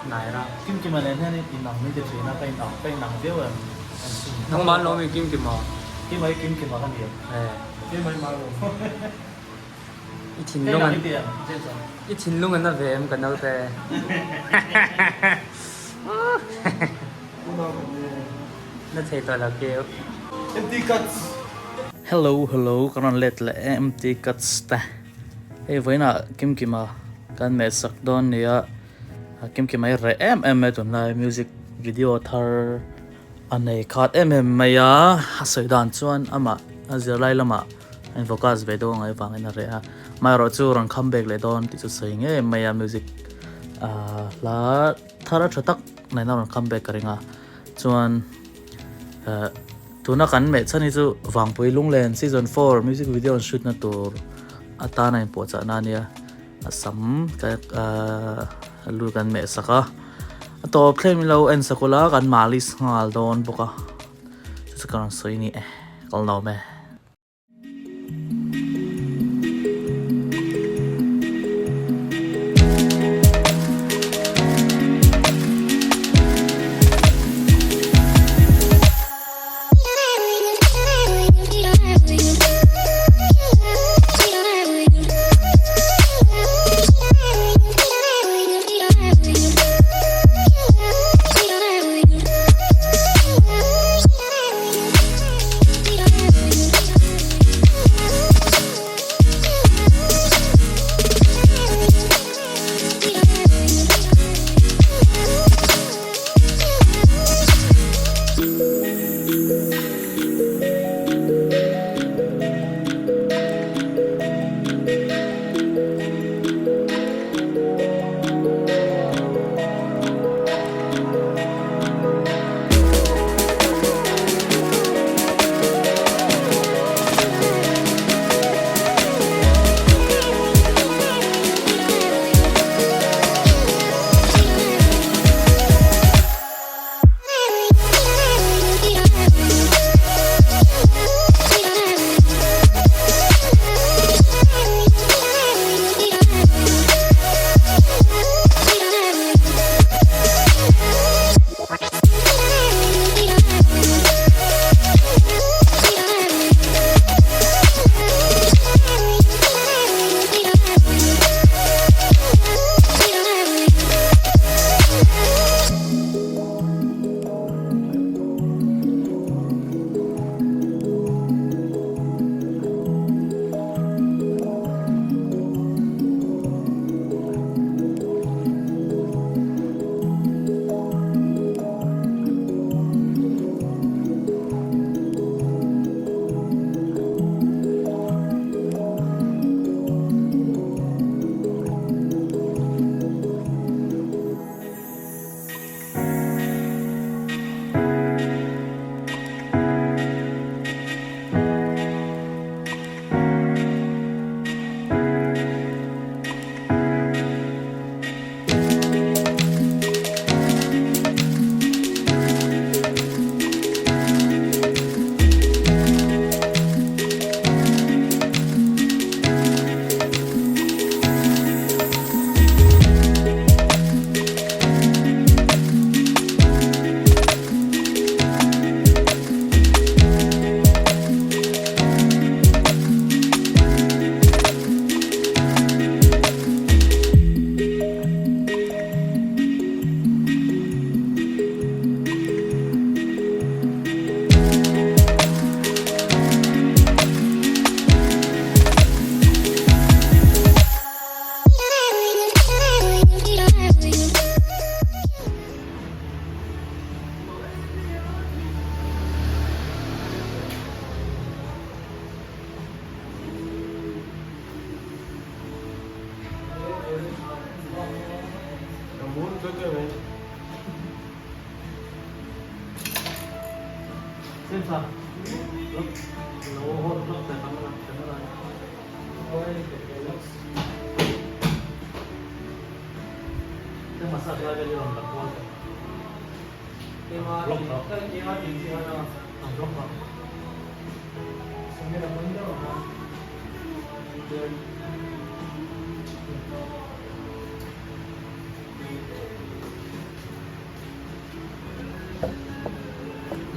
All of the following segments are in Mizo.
Naira. Kimkima nen hian in ang mai te thin a, ka in ang, ka in ang viau em? Nangmah an lawm i Kimkima. Kima hi Kimkima ka ni em? Eh. Kima hi mah lawm. I thinlung an I thinlung an a ve em ka naute. Na thei tawh lo keu. Empty cuts. Hello hello ka rawn let leh e empty cuts te. Hei vawiinah Kimkima kan mehsak dawn nia. Kimkima hi reh em em mai tunlai music video thar a nei khat em em mai a a sawi dan chuan amah a zirlai lamah a in focus ve deuh angai vangin a reh a amaherawh chu rawn come back leh dawn tih chu sawi ngei mai a music ah hla thar a tha tak nena rawn come back ka ring a chuan eh tuna kan meh chhan hi chu Vangpui Lunglen season 4 music video an shoot na tur atana inpuahchah na ania. A sam ka lu kan meh sak a a tawp thleng lo en sak ula kan malis nghal dawn bawk a chu chu ka rawn sawi a ni e kal lo me.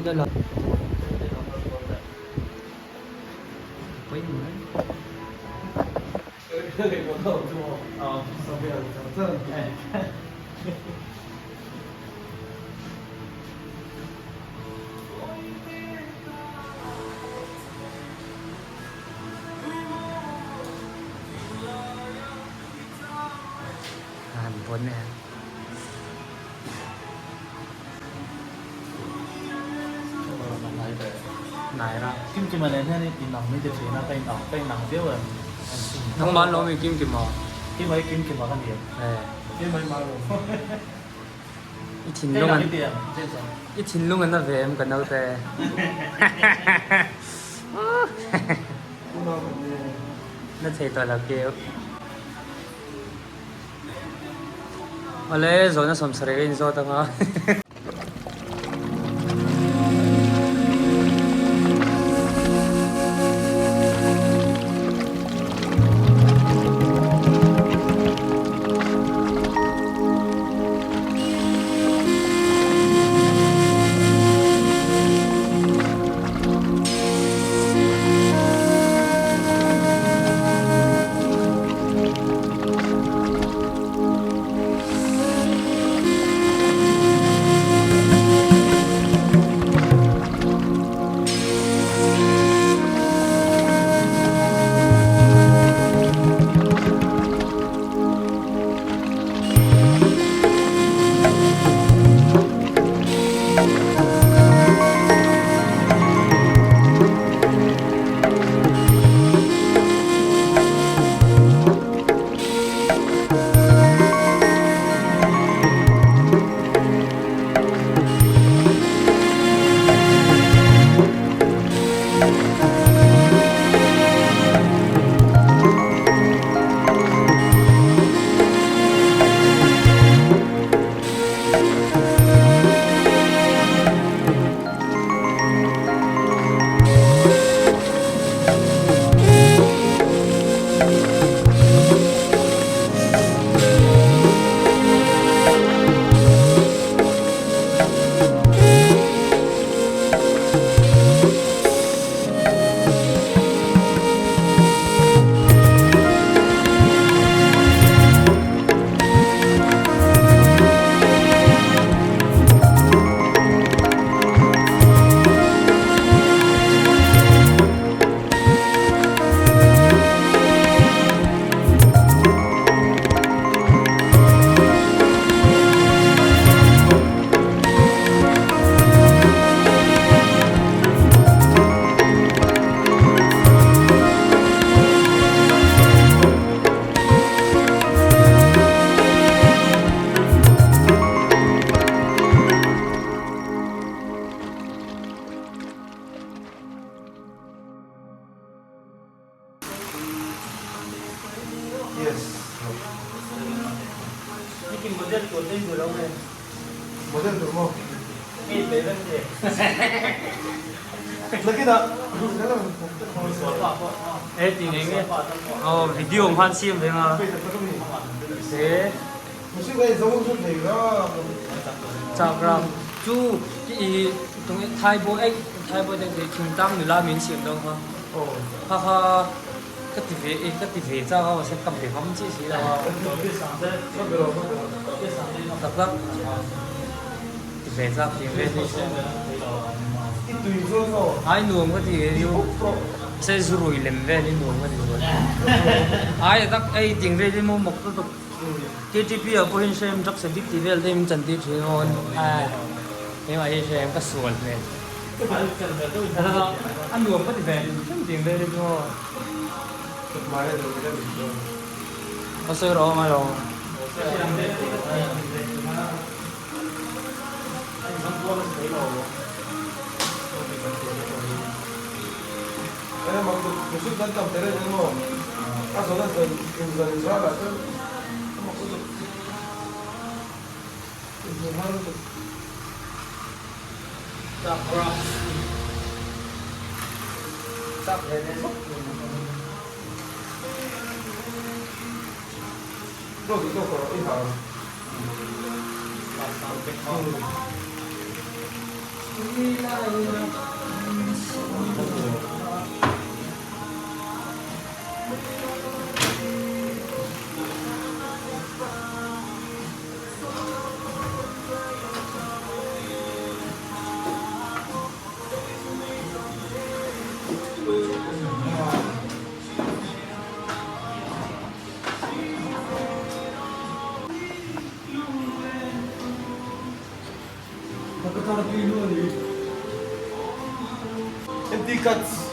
Han pawn e. Naira. Kim Kima nen hian inang min ti thin a, ka inang ka inang viau em. Nangmah an lo mi Kim Kima? Keimah hi Kim Kima ka ni em. Keimah hi Maro. I thinlung an I thinlung an na ve em ka naute. Na thei tawh lo keu. Awle zawhna sawmsarih ka inzawt anga. Video ang han siam ve nga se chakram chu i tung thai bo ei thai bo de thingtlang nula min siam dawng kha kha kha ka ti ve ka ti ve chak a mahse ka be ngam chiah si lo a tak tak ti ve chak ti ve ai nuam ka ti ve chu se zu rui lem vel hi nuam ka ti zual ai tak ei ting vel hi maw mawk lutuk KTP ah pawhin hrem drugs addict tih vel te in chan tir thin a keimah hi hrem ka sual hmel. A nuam ka ti ve hrim ting vel hi chu aw. Ka sawi rawh ngai lo. Empty cuts.